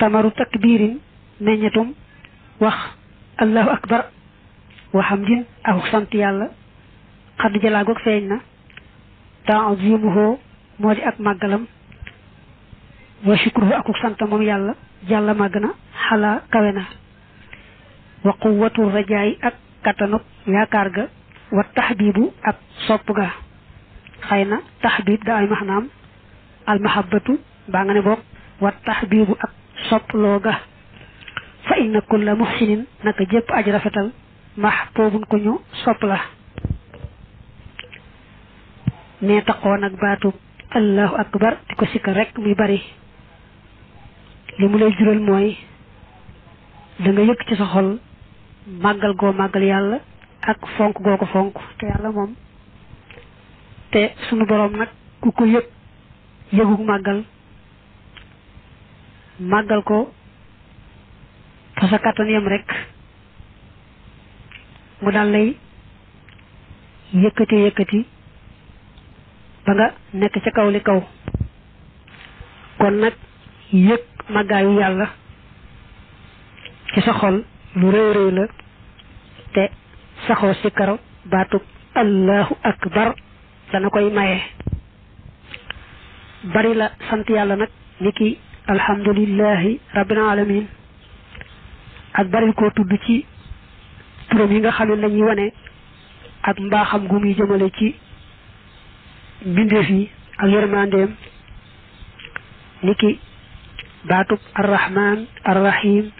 samaru takbirin meññetum wax allahu akbar wa hamdin ak sant yàlla xadd jalaagoog feeñ na ta'zimuhu moo di ak màggalam wa shukruhu akuk sant moom yàlla jàlla màgg na xalaa kawe na wa quwwatu rajaay ak kattanuk yaakaar ga wa taxbibu ak sopp ga xëy na taxbib da ay maxnaam almahabatu baa nga ne boog wa taxbibu ak sopploo ga fa inna kulla muhsinin naka jépp aj rafetal mahbubun ko ñu sopp la ne taqoo nag baatu allahu akbar di ko sikka rek muy bari li mu lay jural mooy da nga yëg ci sa xol màggal goo màggal yàlla ak fonk goo ko fonk te yàlla moom te sunu boroom nag ku ko yëg yëgug màggal ko fa sa kàttan yem rek mu daal lay yëkkati ba nga nekk ca kaw li kaw kon nag yëg màggaayu yàlla ci sa xol lu rëy rëy la te saxoo si karo baatub allahu akbar dana koy maye bari la sant yàlla nag niki alhamdulillahi rabbil alamin ak bari koo tudd ci turam yi nga xam ne lañuy wane ak mbaaxam gu muy jëmale ci mbindeef yi ak yërmandeem niki baatub arrahman arrahim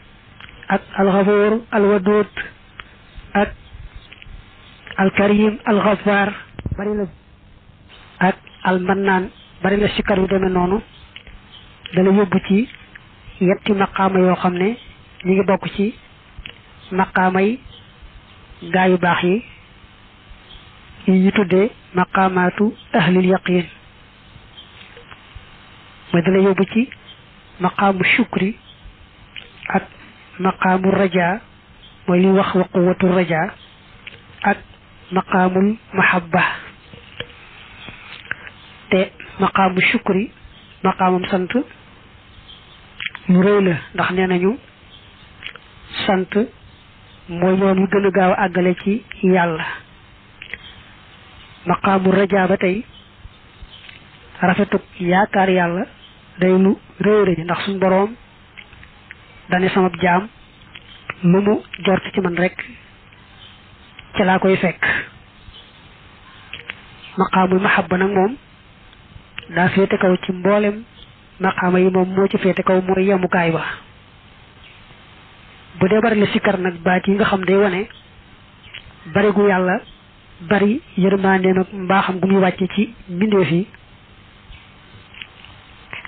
ak alxafoor alwadud ak alkarim alxafaar bari la ak almannaan bari la sikkar yu demee noonu dala yóbbu ci yetti maqaama yoo xam ne ñu ngi bokk ci maqaamay gaa yu baax yi ñu tuddee maqaamaatu ahlil yaqin mooy dala yóbbu ci maqaamu shukri ak maqaamu raja mooy li wax wa quwwatu raja ak maqaamul mahabba te maqaamu shukri maqaamam sant lu rëy la ndax nee nañu sant mooy yoon yu gën a gaaw a àggale ci yàlla maqaamu raja ba tey rafetuk yaakaar yàlla day lu rëy rëy ndax suñ boroom dane sama jaam lu mu jort ci man rek ci laa koy fekk maqaamul mahabba nag moom daa féete kaw ci mboolem maqaama yi moom moo ci féete kaw mooy yemukaay ba bu dee bari la sikkar nag baat yi nga xam day wane bari gu yàlla bari yërmandeem ak mbaaxam gu muy wàcce ci mbindeef yi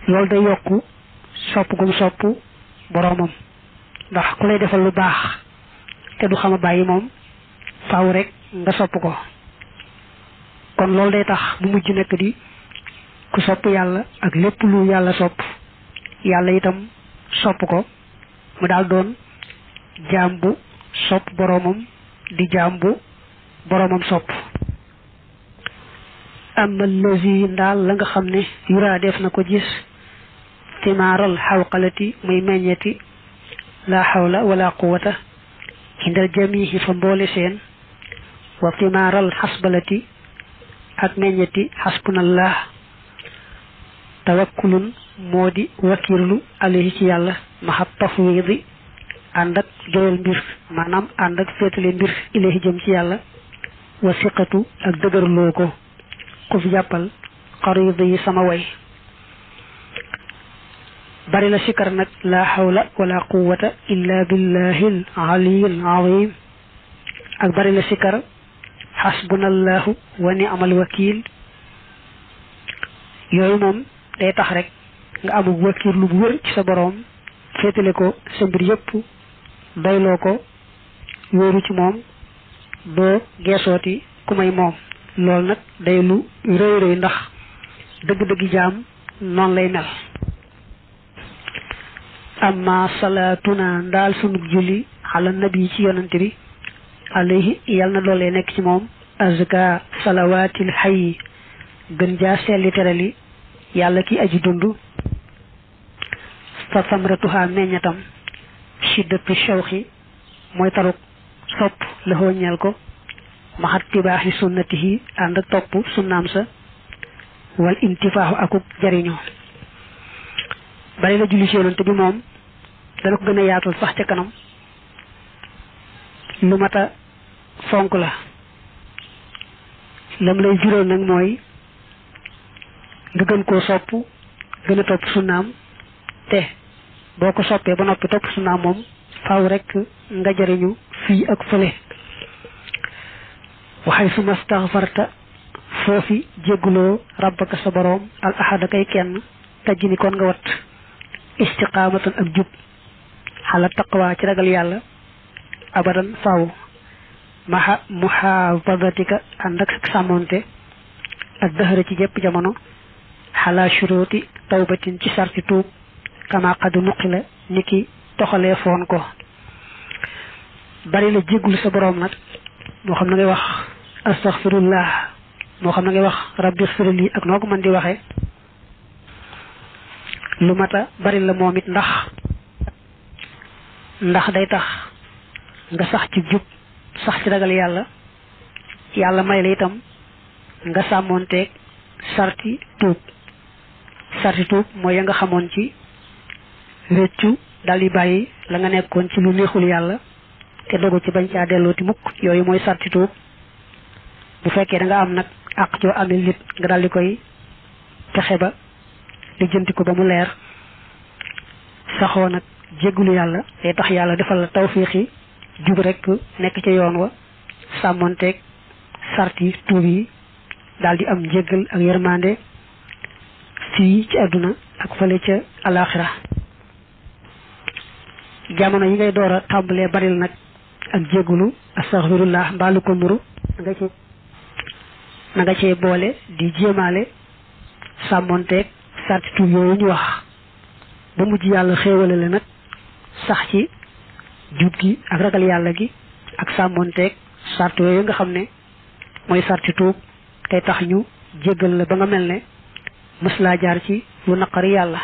loolu day yokku sopp gum sopp boroomam ndax ku lay defal lu baax te du xama bàyyi moom faaw rek nga sopp ko kon loolu day tax mu mujj nekk di ku sopp yàlla ak lépp lu yàlla sopp yàlla itam sopp ko mu daal doon jaam bu sopp boroomam di jaam bu boroomam sopp amal lazi ndaal la nga xam ne yuraa def na ko gis timaaral xawqalati muy meññeti la xawla wala quwata indal jamihi fa mboole seen wa timaaral xasbalati ak meññeti xasbunallah tawakkulun moo di wakirlu alayhi ci yàlla maxat tafwidi ànd ak joyal mbir maanaam ànd ak féetale mbir ilayhi jëm ci yàlla wa siqatu ak dëgërloo ko ku fi jàppal xarid yi sama way bari la sikar nag la hawla wala quwwata illa billahil aliyil azim ak bari la sikar xasbunallahu wa ni'mal wakil yooyu moom day tax rek nga amul wakil lu bu wër ci sa boroom féetale ko sa mbir yépp doyloo ko wóoru ci moom doo geesooti ku may moom loolu nag day lu rëy rëy ndax dëgg-dëggi jaam noonu lay mel amma salaatuna ndaal sunu julli ala nabi ci yonante bi alayhi yal na loolee nekk ci moom azka salawaatil hayyi gën jaa selli terali yàlla ki aji dund fa samratuha meññatam shiddatu shawqi mooy taruk sopp la ñeel ko maxat tibaaxi sunnatihi ànd ak topp sunnaam sa wal intifaaxu akuk jariñoo bari la julli ci yonent bi moom dana ko gën a yaatal sax ca kanam lu mata fonk la lam lay jural nag mooy nga gën koo sopp gën a topp sunnaam te boo ko soppee ba noppi topp sunnaam moom faaw rek nga jariñu fii ak fële waxay su mastaxfarta foofi jégguloo rabbaka sa boroom al ahada kay kenn tajji ni kon nga wat istiqaamatan ak jub xala taqwa ci ragal yàlla abadan faaw maha muhaafadatika ànd ak sàmmonte ak dëxëra ci jëpp jamono xala shuruti tawbatin ci sarti tuub kama qad nuqila niki toxalee foon ko bari la jéggul sa boroom nag moo xam na ngay wax astaghfirullah moo xam na ngay wax rabbi xfirli ak noo ko mën di waxee lu mata bari la moom it ndax day tax nga sax ci jub sax ci ragal yàlla may la itam nga sàmmoonteeg sarti tuub mooy ya nga xamoon ci réccu dal di bàyyi la nga nekkoon ci lu neexul yàlla te dogu ci bañ caa dellooti mukk yooyu mooy sarti tuub bu fekkee da nga am nag àq joo amel nit nga dal di koy fexe ba lijjanti ko ba mu leer saxoo nag jéggulu yàlla day tax yàlla defal la tawfiixi jub rek nekk ca yoon wa sàmmonteeg sarti tuub yi daal di am njéggal ak yërmande fii ci àdduna ak fële ca alaxira jamono yi ngay door a tàmbalee baril nag ak jéggulu astaghfirullah mbaalu ko nuru na nga cee boole di jéemaale sàmmonteeg sarti tuub yooyu ñu wax ba mujj yàlla xéewale la nag sax ci jub gi ak ragal yàlla gi ak sàmmonteeg sart yooyu nga xam ne mooy sarti tuub tey tax ñu jéggal la ba nga mel ne mës laa jaar ci lu naqari yàlla